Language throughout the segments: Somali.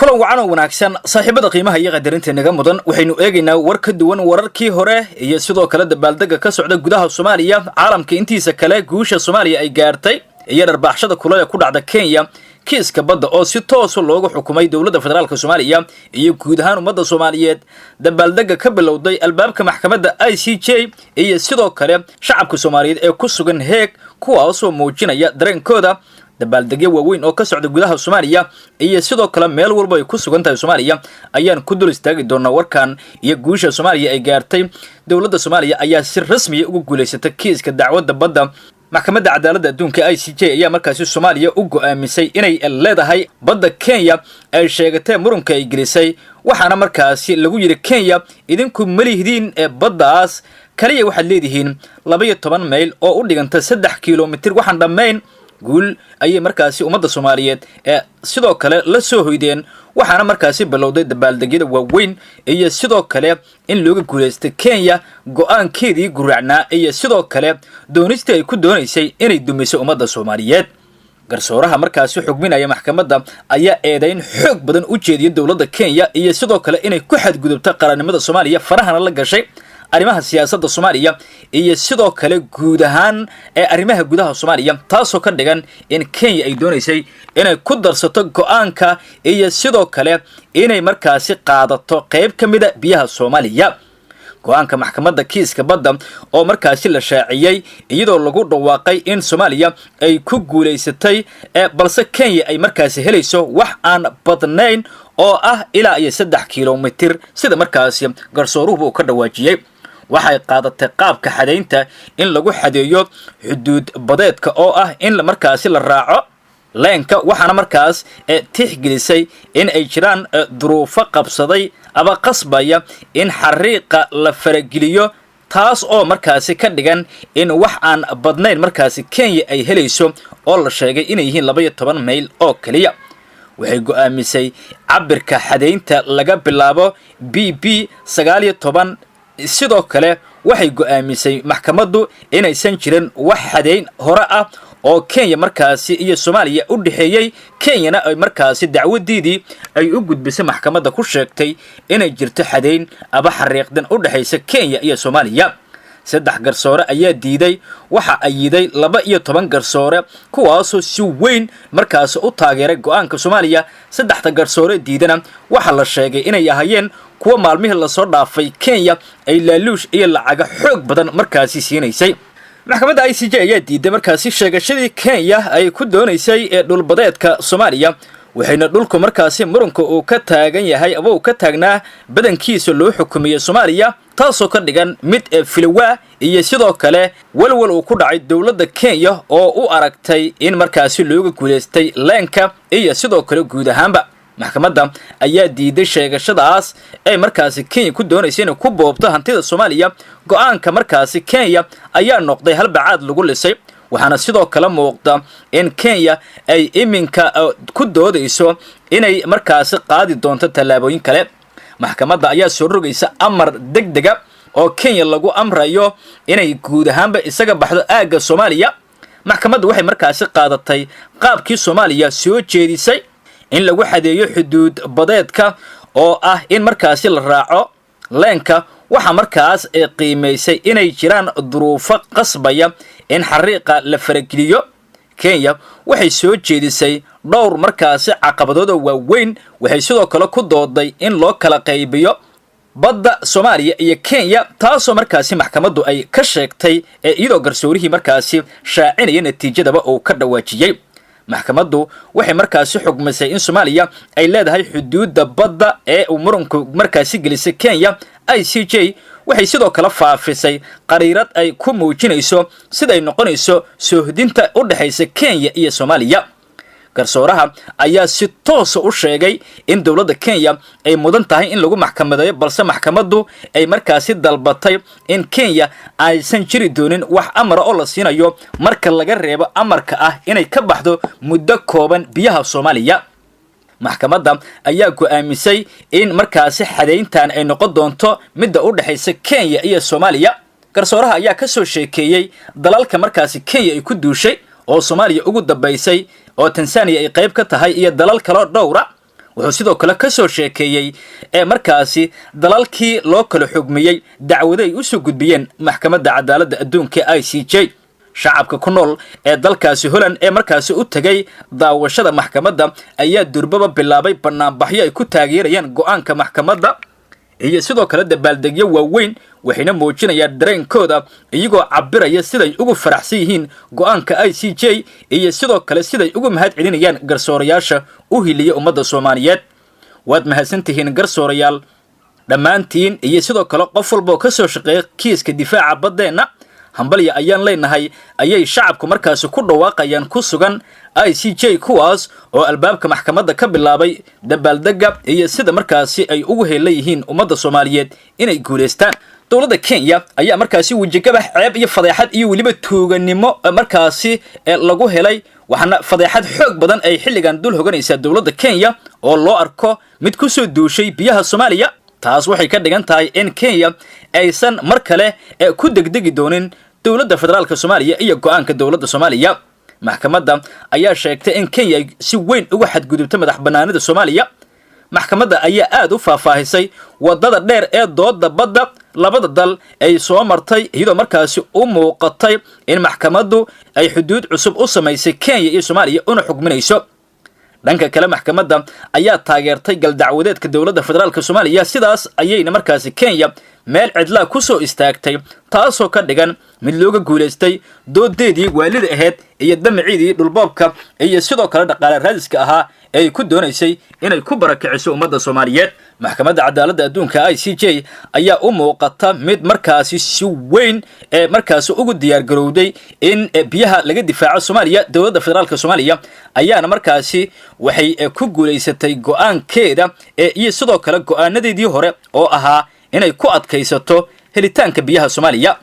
Kulan wacan oo wanaagsan, saaxiibada qiimaha iyo qadarinta naga mudan. Waxaynu eegaynaa war ka duwan wararkii hore iyo sidoo kale dabaaldega ka socda gudaha Soomaaliya, caalamka intiisa kale, guusha Soomaaliya ay gaartay iyo dharbaaxshada kuleel ee ku dhacda Kenya, kiiska badda oo si toosa loogu xukumay dowladda federaalka Soomaaliya iyo guud ahaan ummadda Soomaaliyeed, dabaaldega ka bilowday albaabka maxkamadda ICJ iyo sidoo kale shacabka Soomaaliyeed ee ku sugan Heeg, kuwaasoo muujinaya dareenkooda. Dabaaldegyo waaweyn oo ka socda gudaha Soomaaliya iyo sidoo kale meel walba ay ku sugan tahay Soomaaliya ayaan ku dul istaagi doonaa warkan iyo guusha Soomaaliya ay gaartay. Dowladda Soomaaliya ayaa si rasmiya uga guulaysatay kiiska dacwadda badda. Maxkamadda Cadaaladda Adduunka ICJ ayaa markaasi Soomaaliya u go'aamisay inay leedahay badda Kenya ay sheegatee murunka ay gelisay, waxaana markaasi lagu yidhi: "Kenya, idinku malihdiin ee baddaas, kaliya waxaad leedihiin 12 mayl oo u dhiganta 3 kilomitir waxaan dhammayn." Guul ayay markaasi ummadda Soomaaliyeed ee sidoo kale la soo hoydeen, waxaana markaasi bilowday dabaaldegyada waaweyn iyo sidoo kale in looga guulaystay Kenya go'aankeedii guraacnaa iyo sidoo kale doonistii ay ku doonaysay inay dumiso ummadda Soomaaliyeed. Garsooraha markaasi xugminaya maxkamadda ayaa eedayn xoog badan u jeediyay dowladda Kenya iyo sidoo kale inay ku xadgudubta qarannimada Soomaaliya, farahana la gashay arrimaha siyaasadda Soomaaliya iyo sidoo kale guud ahaan ee arrimaha gudaha Soomaaliya, taasoo ka dhigan in Kenya ay doonaysay inay ku darsato go'aanka iyo sidoo kale inay markaasi qaadato qayb ka mida biyaha Soomaaliya. Go'aanka maxkamadda kiiska badda oo markaasi la shaaciyey iyadoo lagu dhawaaqay in Soomaaliya ay ku guulaysatay, balse Kenya ay markaasi helayso wax aan badnayn oo ah ilaa iyo 3 kilomitir, sida markaasi garsooruhuba uu ka dhawaajiyey. Waxay qaadatay qaabka xadaynta in lagu xadeeyo xuduud badeedka oo ah in markaasi la raaco leenka, waxaana markaas tixgelisay in ay jiraan duruufo qabsaday ama qasbaya in xariiqa la farageliyo, taas oo markaasi ka dhigan in wax aan badnayn markaasi Kenya ay helayso, oo la sheegay inay yihiin 12 mayl oo keliya. Waxay go'aamisay cabirka xadaynta laga bilaabo BP 19. Sidoo kale waxay go'aamisay maxkamaddu inaysan jirin wax xadayn hore ah oo Kenya markaasi iyo Soomaaliya u dhexeeyey, Kenyana ay markaasi dacwadiidii ay u gudbisay maxkamadda ku sheegtay inay jirto xadayn aba xariiqdan u dhexaysa Kenya iyo Soomaaliya. Saddex garsoore ayaa diiday, waxa ayiday 12 garsoore, kuwaasoo si weyn markaasi u taageeray go'aanka Soomaaliya. Saddexda garsoore diidana waxaa la sheegay inay ahayeen kuwa maalmihii lasoo dhaafay Kenya ay laaluush iyo lacaga xoog badan markaasi siinaysay. Maxkamadda ICJ ayaa diiday markaasi sheegashadii Kenya ay ku doonaysay ee dhulbadeedka Soomaaliya, waxayna dhulku markaasi murunka uu ka taagan yahay ama uu ka taagnaa badankiisa loo xukumiyey Soomaaliya, taasoo ka dhigan mid filawaa iyo sidoo kale walwal uu ku dhacay dowladda Kenya oo u aragtay in markaasi looga guulaystay leenka iyo sidoo kale guud ahaanba. Maxkamadda ayaa diiday sheegashadaas ay markaasi Kenya ku doonaysa inay ku boobto hantida Soomaaliya. Go'aanka markaasi Kenya ayaa noqday halbacaad lagu lisay, waxaana sidoo kale muuqda in Kenya ay iminka ku doodayso inay markaasi qaadi doonto tallaabooyin kale. Maxkamadda ayaa soo rogaysa amar deg dega oo Kenya lagu amrayo inay guud ahaanba isaga baxdo aagga Soomaaliya. Maxkamadda waxay markaasi qaadatay qaabkii Soomaaliya soo jeedisay in lagu xadeeyo xuduud badeedka oo ah in markaasi la raaco leenka. Waxaa markaas qiimaysay inay jiraan duruufo qasbaya in xariiqa la farageliyo. Kenya waxay soo jeedisay dhowr markaasi caqabadood oo waaweyn. Waxay sidoo kale ku dooday in loo kala qaybiyo badda Soomaaliya iyo Kenya, taasoo markaasi maxkamaddu ay ka sheegtay ee iyadoo garsoorihii markaasi shaacinaya natiijadaba uu ka dhawaajiyey. Maxkamaddu waxay markaasi xugmisay in Soomaaliya ay leedahay xuduudda badda ee uu muranku markaasi gelisay Kenya. ICJ waxay sidoo kale faafisay qariirad ay ku muujinayso siday noqonayso soohdinta u dhexaysa Kenya iyo Soomaaliya. Garsooraha ayaa si toosa u sheegay in dowladda Kenya ay mudan tahay in lagu maxkamadeeyo, balse maxkamaddu ay markaasi dalbatay in Kenya aysan jiri doonin wax amara oo la siinayo, marka laga reebo amarka ah inay ka baxdo muddo kooban biyaha Soomaaliya. Maxkamadda ayaa go'aamisay in markaasi xadayntan ay noqon doonto midda u dhexaysa Kenya iyo Soomaaliya. Garsooraha ayaa ka soo sheekeeyey dalalka markaasi Kenya ay ku duushay oo Soomaaliya ugu dambaysay, oo Tanzania ay qayb ka tahay iyo dalal kaloo dhowra. Wuxuu sidoo kale ka soo sheekeeyey ee markaasi dalalkii loo kala xugmiyey dacwado ay usoo gudbiyeen Maxkamadda Cadaaladda Adduunka, ICJ. Shacabka ku nool ee dalkaasi Holland ee markaasi u tegay daawashada maxkamadda ayaa durbaba bilaabay banaanbaxyo ay ku taageerayaan go'aanka maxkamadda iyo sidoo kale dabaaldegyo waaweyn, waxayna muujinayaan dareenkooda iyagoo cabiraya siday ugu faraxsan yihiin go'aanka ICJ iyo sidoo kale siday ugu mahad celinayaan garsoorayaasha u hiliya ummadda Soomaaliyeed. "Waad mahadsantihiin garsoorayaal dhammaantiin iyo sidoo kale qof walba oo ka soo shaqeeya kiiska difaaca baddeenna, hambalya ayaan leenahay," ayay shacabku markaasi ku dhawaaqayaan ku sugan ICJ, kuwaas oo albaabka maxkamadda ka bilaabay dabaaldegga iyo sida markaasi ay ugu heelan yihiin ummadda Soomaaliyeed inay guulaystaan. Dowladda Kenya ayaa markaasi wejigabax, ceeb iyo fadeexad iyo weliba tuuganimo markaasi lagu helay, waxaana fadeexad xoog badan ay xilligan dul hoganaysaa dowladda Kenya oo loo arko mid ku soo duushay biyaha Soomaaliya. Taas waxay ka dhigan tahay in Kenya aysan mar kale ku degdegi doonin dowladda federaalka Soomaaliya iyo go'aanka dowladda Soomaaliya. Maxkamadda ayaa sheegtay in Kenya ay si weyn uga xadgudubtay madax banaanida Soomaaliya. Maxkamadda ayaa aada u faahfaahisay wadada dheer ee dooda badda labada dal ay soo martay, iyadoo markaasi u muuqatay in maxkamaddu ay xuduud cusub u samaysay Kenya iyo Soomaaliya una xugminayso. Dhanka kale, maxkamadda ayaa taageertay galdacwadeedka dowladda federaalka Soomaaliya. Sidaas ayayna markaasi Kenya meel cidlaa ku soo istaagtay, taasoo ka dhigan mid looga guulaystay doodeedii waalida ahayd iyo damaciidii dhulboobka iyo sidoo kale dhaqaale raadiska ahaa ee ay ku doonaysay inay ku barakiciso ummadda Soomaaliyeed. Maxkamadda Cadaaladda Adduunka, ICJ, ayaa u muuqata mid markaasi si weyn ee markaasi ugu diyaargarowday in biyaha laga difaaco Soomaaliya. Dowladda federaalka Soomaaliya ayaana markaasi waxay ku guulaysatay go'aankeeda iyo sidoo kale go'aanadeedii hore oo ahaa inay ku adkaysato helitaanka biyaha Soomaaliya.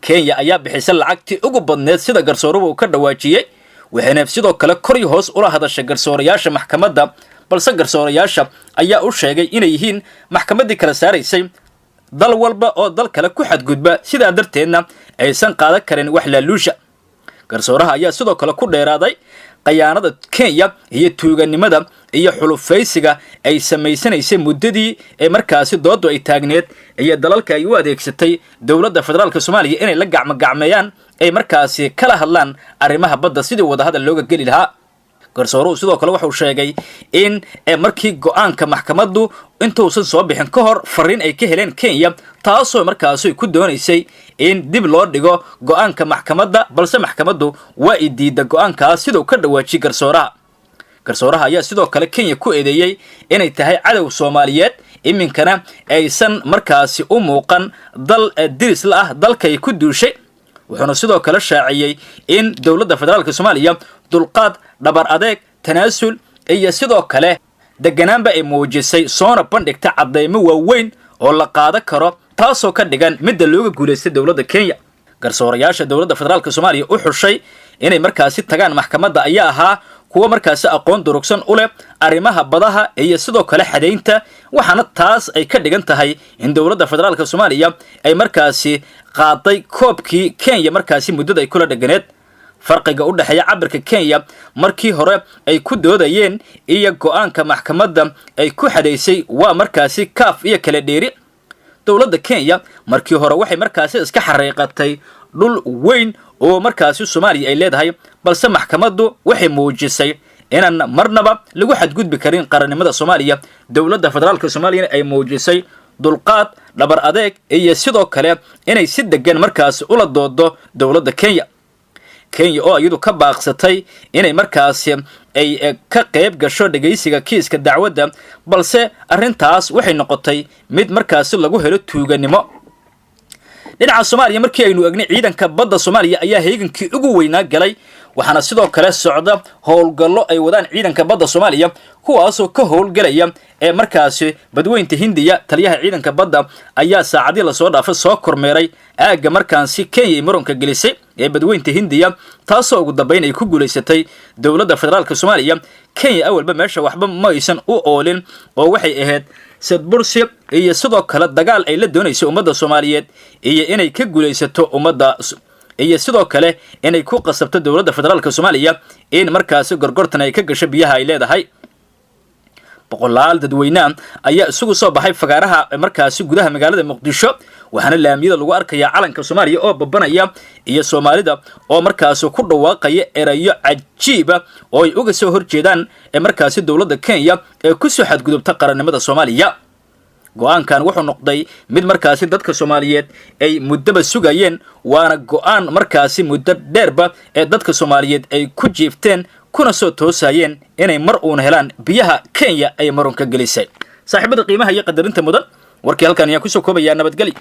Kenya ayaa bixisay lacagtii ugu badneed sida garsooruhu uu ka dhawaajiyey, waxayna sidoo kale kor iyo hoos ula hadashay garsoorayaasha maxkamadda, balse garsoorayaasha ayaa u sheegay inay yihiin maxkamaddii kala saaraysay dal walba oo dal kale ku xadgudba, sidaa darteedna aysan qaadan karin wax laaluusha. Garsooraha ayaa sidoo kale ku dheeraaday khayaanada Kenya iyo tuuganimada iyo xulufaysiga ay samaysanaysay muddadii ee markaasi doodu ay taagneed iyo dalalka ay u adeegsatay dowladda federaalka Soomaaliya inay la gacmogacmeeyaan, ay markaasi kala hadlaan arrimaha badda sidii wadahadal looga geli lahaa. Garsooruhu sidoo kale wuxuu sheegay in markii go'aanka maxkamaddu intuusan soo bixin ka hor fariin ay ka heleen Kenya, taasoo markaasi ku doonaysay in dib loo dhigo go'aanka maxkamadda, balse maxkamaddu waa i diidda go'aankaas, siduu ka dhawaajiyey garsooraha. Garsooraha ayaa sidoo kale Kenya ku eedeeyey inay tahay cadow Soomaaliyeed, iminkana aysan markaasi u muuqan dal diris la ah dalkay ku duushay. Wuxuuna sidoo kale shaaciyey in dowladda federaalka Soomaaliya dulqaad, dhabar adeeg, tanaasul iyo sidoo kale deganaanba ay muujisay, soona bandhigta caddaymo waaweyn oo la qaado karo, taasoo ka dhigan midda looga guulaystay dowladda Kenya. Garsoorayaasha dowladda federaalka Soomaaliya u xushay inay markaasi tagaan maxkamadda ayaa ahaa kuwo markaasi aqoon durugsan u leh arrimaha badaha iyo sidoo kale xadaynta, waxaana taas ay ka dhigan tahay in dowladda federaalka Soomaaliya ay markaasi qaaday koobkii Kenya markaasi muddada ay kula dheganeed. Farqiga u dhexeeya cabirka Kenya markii hore ay ku doodayeen iyo go'aanka maxkamadda ay ku xadaysay waa markaasi kaaf iyo kala dheeri. Dowladda Kenya markii hore waxay markaasi iska xariiqatay dhul weyn oo markaasi Soomaaliya ay leedahay, balse maxkamaddu waxay muujisay inaan marnaba lagu xadgudbi karin qarannimada Soomaaliya, dowladda federaalka Soomaaliyana ay muujisay dulqaad, dhabar adeeg iyo sidoo kale inay si degan markaasi ula doodo dowladda Kenya. Kenya oo iyadu ka baaqsatay inay markaasi ay ka qayb gasho dhegaysiga kiiska dacwadda, balse arrintaas waxay noqotay mid markaasi lagu helo tuuganimo. Dhinaca Soomaaliya markii aynu egnay, ciidanka badda Soomaaliya ayaa heegankii ugu weynaa galay, waxaana sidoo kale socda howlgallo ay wadaan ciidanka badda Soomaaliya, kuwaasoo ka howlgelaya ee markaasi Badweynta Hindiya. Taliyaha ciidanka badda ayaa saacadii lasoo dhaafay soo kormeeray aagga markaansi Kenya ay muranka gelisay ee Badweynta Hindiya, taasoo ugu dambeyn ay ku guulaysatay dowladda federaalka Soomaaliya. Kenya awalba meesha waxba ma aysan u oolin oo waxay ahayd sadbursi iyo sidoo kale dagaal ay la doonaysay ummadda Soomaaliyeed iyo inay ka guulaysato ummadda iyo sidoo kale inay ku qasabto dowladda federaalka Soomaaliya in markaasi gorgortan ay ka gasho biyaha ay leedahay. Boqolaal dadweynea ayaa isugu soo baxay fagaaraha markaasi gudaha magaalada Muqdisho, waxaana laamiyada lagu arkayaa calanka Soomaaliya oo babanaya iyo Soomaalida oo markaasi ku dhawaaqaya erayo cajiiba oo ay uga soo horjeedaan ee markaasi dowladda Kenya ee kusoo xadgudubta qarannimada Soomaaliya. Go-aankan wuxuu noqday mid markaasi dadka Soomaaliyeed ay muddaba sugayeen, waana go-aan markaasi muddo dheerba ee dadka Soomaaliyeed ay ku jiifteen kuna soo toosayeen inay mar uuna helaan biyaha Kenya ay marunka gelisay. Saaxiibada qiimaha iyo qadarinta mudan, warkii halkan ayaan kusoo koobayaa. Nabadgeli.